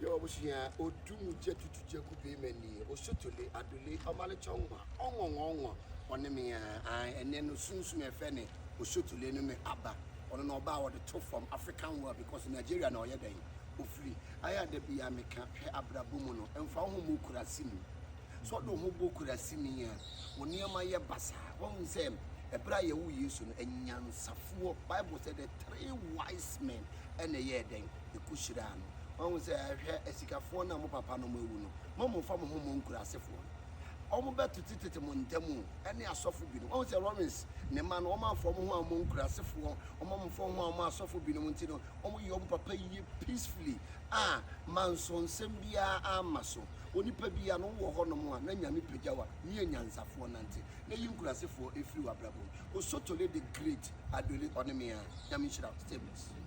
Yɛ abusua odum gya tutu gya gu bema nie osotole adole ɔmale kyɔnwa ɔŋɔŋɔŋɔ ɔne me a ae ɛnɛ no sunsum ɛfɛ ne osotole no ne aba ɔno na ɔba a ɔde to fam African world because Nigeria na ɔyɛ dɛn ofiri ayɛ a da bia meka hwɛ abrabɔ mu no mfa wo ho mmɔ kuraseni sɛ ɔde wo ho bɔ kuraseni a wo nneɛma yɛ basaa wahu sɛ ɛberɛ a yɛwo Yesu no anyansafoɔ Bible sɛ the three wise men ɛna ɛyɛɛ dɛn ɛkɔhyiraa no. Wahu sɛ hwɛ asikafoɔ no a mo papa nom awu no, mo momfa mo ho mmɔ nkurasefoɔ no. Wɔn bɛtetetete mo ntam o, ɛne asɔfo binom. Wahu sɛ Lawrence ne mma no, wɔn amfa wɔn ho ammɔ nkurasefoɔ, wɔn amfa wɔn ho ammɔ asɔfo binom nti no, wɔn yɛ wɔn papa yie peacefully a mansonsɛm biara amma so. Onipa biara no wowɔ hɔnom a na Nyame pagya wo a, ne anyansafoɔ nante na yi nkurasefoɔ firi w'abrabɔ mu. Osotole the great Adole ɔne me a, Nyame nhyira wo. Stay blessed.